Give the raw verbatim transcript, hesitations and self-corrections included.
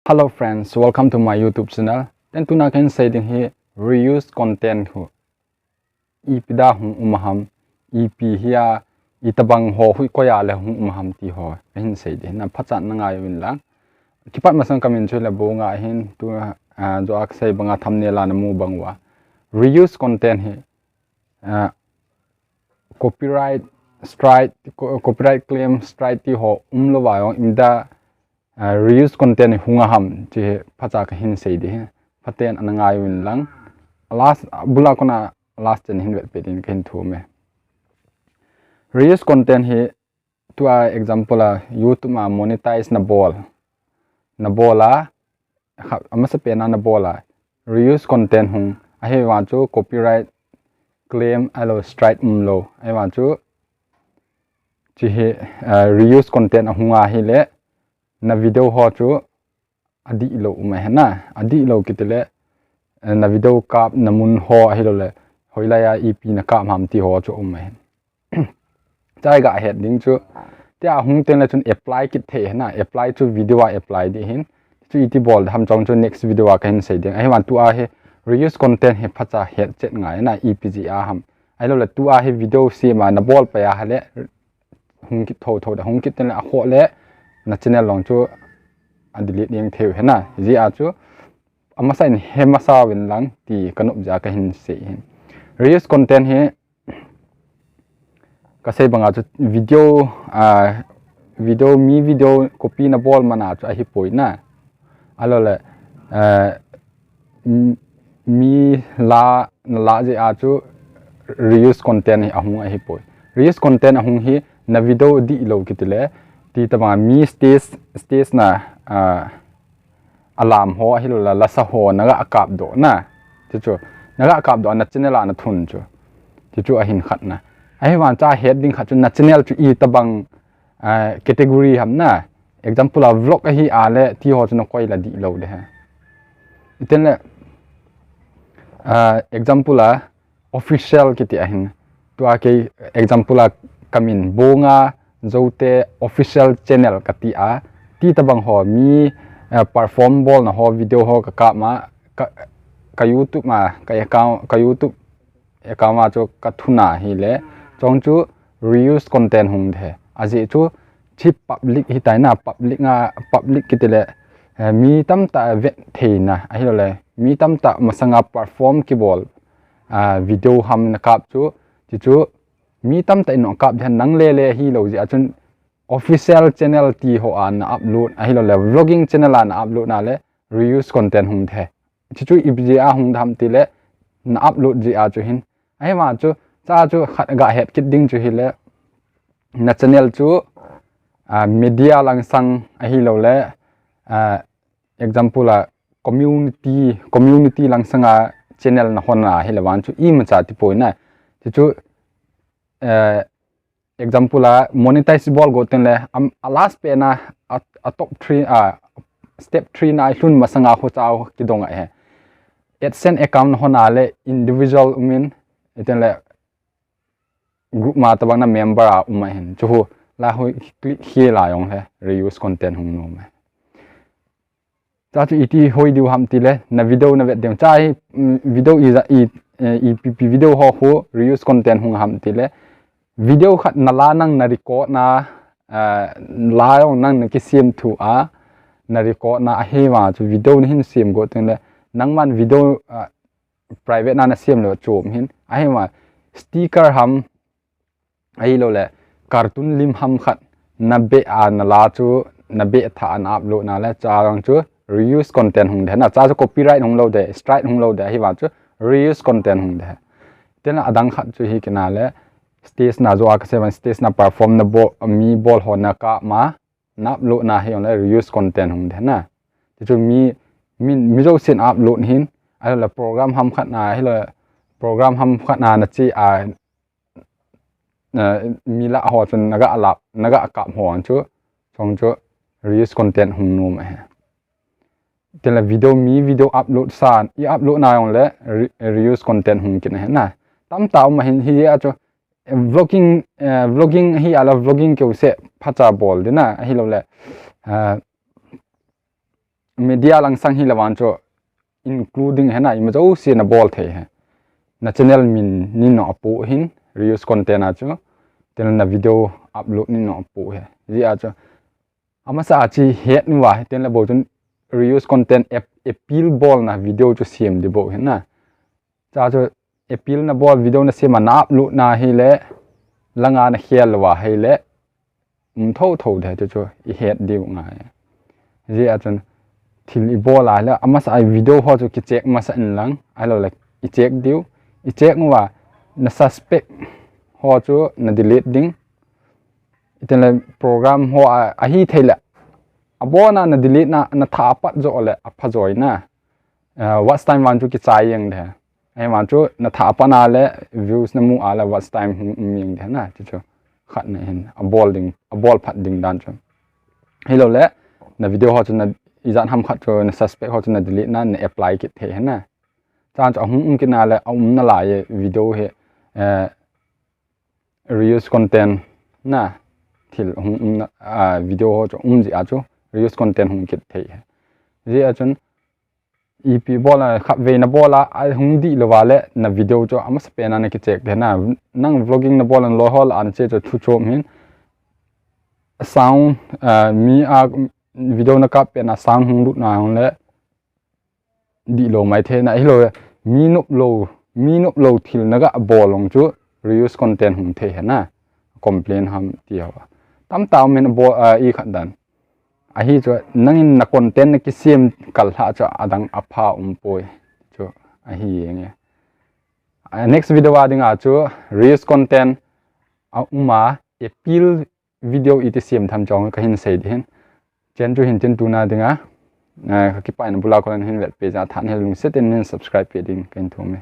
Hello friends, welcome to my YouTube channel. Ten tuna kahin sei ding hi reuse content hu. Ipi dia hung um ham, ipi hia, itobang ho hui koi a le hung um ham ti ho kahin sei ding. Na phatah in na ngai uvin lang. Kipat masang kamin chu le Bonga ahin tu, ah, jo a kasei banga thumbnail a namu bang uva. Reuse content hi, ah, copyright strike, co-, copyright claim strike ti ho umlou va jong imacha, ah, reuse content hi hung a ham ti hi phatah a kahin sei ding hi. Phaten ana ngai uvin lang. Last, ah, bula kona last chen hin vet peh ding kahin thum e. Reuse content hi tua example a YouTube a monetize nabol. Nabol a, kha-, amasapen a nabol a, reuse content hung, ahivang chu copyright claim ahilou strike umlou. Ahivang chu, chi hi, ah, reuse content ahung ahile, na video ho chu adihlou um ahi na, adihlou kiti le, eh, na video kap na mun ho ahilou le, hoilai a ipi na kap ham ti ho chu um ahi. Chai gahet ding chu, tia hung teng le chun apply kit thei ahi na, apply chu video a apply ding ahin, chu iti bol ham chong chu next video a kahin sei ding. Ahivang tua hi reuse content hi phatah a het chet ngai na, ipi jeh a ham. Ahilou le tua hi video sem a nabol pai ahile, hung kit thotho de, hung kit teng le akhoh le, na channel jong chu adelete ding thei ahi na. Hijeh a chu, amasa in he masa uvin lang ti kanop jeh a kahin sei ahin. Reuse content hi, kasei banga chu video, ah, video, mi video copy nabol man a chu ahipoi na. Ahilou le, eh, m-, mi la, nala jeh a chu reuse content hi ahung ahipoi. Reuse content ahung hi na video dihlou kiti le, ti tobang mi stage, stage na, ah, alam ho ahilou le, lasa ho naga kap doh na. Ti chu, naga kap doh a na channel a nathun chu. Ti chu ahin khat na. Ahivang chu ahet ding khat chu na channel chu itobang, ah, category ham na. Example a vlog ahi a le, ti ho chu nakoi la dihlou de ahi. Iten le, ah, example a official kiti ahin. Tua kei example a kamin Bonga Zote official channel kati a. Ti tobang ho mi, eh, perform bolna ho video ho kakap ma, ka, ka YouTube ma, ka account, ka YouTube account a chu kathun ahile, chong chu reuse content hung de. Ajeh chu chi public hitai na, public a, public kiti le, eh, mi tamtah vet theina, ahilou le, mi tamtah masanga perform kibol, ah, video ham nakap chu, chi chu mi tamtah in nakap de, nang le le hilou jeh a chun official channel ti ho a na upload, ahilou le, vlogging channel a na upload na le, reuse content hung de. Chi chu ipi jeh a hung dem ti le, na upload jeh a chu ahin. Ahivang chu, cha chu khat gahet kit ding chu hile, na channel chu, ah, media langsang ahilou le, ah, example a community, community langsang a channel nahon ahile vang chu imacha tipoi na. Chi chu, eh, example a monetize bol go teng le, am, a last pen a, a, a top three, a step three na ilhun masanga ho cha kidong ahi. AdSense account nahon a le individual umin, iten le group ma tobang na member a um ahin. Chu hu, la hu click hi la jong le reuse content hung nom ahi. Cha chu iti hoi diu ham ti le, na video na vet ding. Cha hi, mm, video i ja, i, eh, ipi, ipi video ho hu reuse content hung ham ti le. Video khat nala nang na record na, eh, la jong nang na kisem thu a, na record na ahivang chu video nahin sem go teng le. Nangman video, ah, private na nasem lou chom hin. Ahivang sticker ham, ahilou le, cartoon lim ham khat, na beh a, nala chu, na beh thah a na upload na le, cha vang chu reuse content hung de na, cha chu copyright hung lou de, strike hung lou de, ahivang chu reuse content hung de. Iten le adang khat chu hi kina le, stage na jo a kasei vang stage na perform na bol, mi bol ho nakap ma, na upload na hi jong le reuse content hung de na. Ti chu mi, mi, mi jousen upload hin, ahilou le program ham khat na, ahilou le program ham khat na nache a, eh, mi lah ho chun naga lap, naga kap ho chu, chong chu reuse content hung nom ahi. Iten le video, mi video upload sa, i upload na jong le re-, reuse content hung kit ahi na. Tamtah um ahin hijeh a chu, eh, vlogging, eh, vlogging hi a le vlogging keu se phacha bol ding na, ahilou le, eh, media langsang hi le vang chu including hena ima jouse na bol thei he. Na channel min ni no apu hin reuse content a chu, tel na video upload ni no apu he. Ji a chu amasa a chi het nu va, tel le bo chun reuse content ap-, appeal bol na video chu siam di bo hena. Cha chu appeal na bol video na siam a na upload na hi le, langa na khel lo va hi le, um tho tho de chu chu i het diu ngai. Ji a chun thil i bol a le, amasa a video ho chu ki check masa in lang, ai lo le i check diu, i check uva na suspect ho chu na delete ding. Iten le program ho a, ahi thei le, abona na delete na, na tha apat jo le, apha joi na. Uh, watch time vang chu ki chai yang de. Ai vang chu na tha apat na le, views na mu a le, watch time hung um yang de na, chu chu. Khat na hin, abol ding, abol phat ding dan chu. Hi lo le, na video ho chu na, ijat ham khat chu, na suspect ho chu na delete na, na apply kit thei hena. Chan chu ahung um kit na le, a um na lai video hi, eh, reuse content na, thil hung um na, ah, video ho chu um ji a chu, reuse content hung kit thei he. Ji a chun, ipi bol a, khat vei na bol a, a hung di lo va le, na video chu amasa pen a na ki check de na, nang vlogging na bol an lo ho la an che chu thu chom hin, sound, ah, mi a video na kap pen a sound hung lut na hung le, di lo mai thei na, hi lo, mi nop lo, mi nop lo thil na ga bol long chu reuse content hung thei hena, complain ham ti ho. Tam tau men bol, ah, i khat dan. Ahi chu, nangin na content na ki siam kal ha chu adang apha um poi. Chu, ahi nge. Ah, next video a ding a chu, reuse content a um a, appeal video iti siam tham chong ka hin sei di hin. Chen chu hin tin tu na ding a, ah, ka kipai na bula ko hin vet pe ja than hel lungset in min subscribe pe ding ka hin thum e.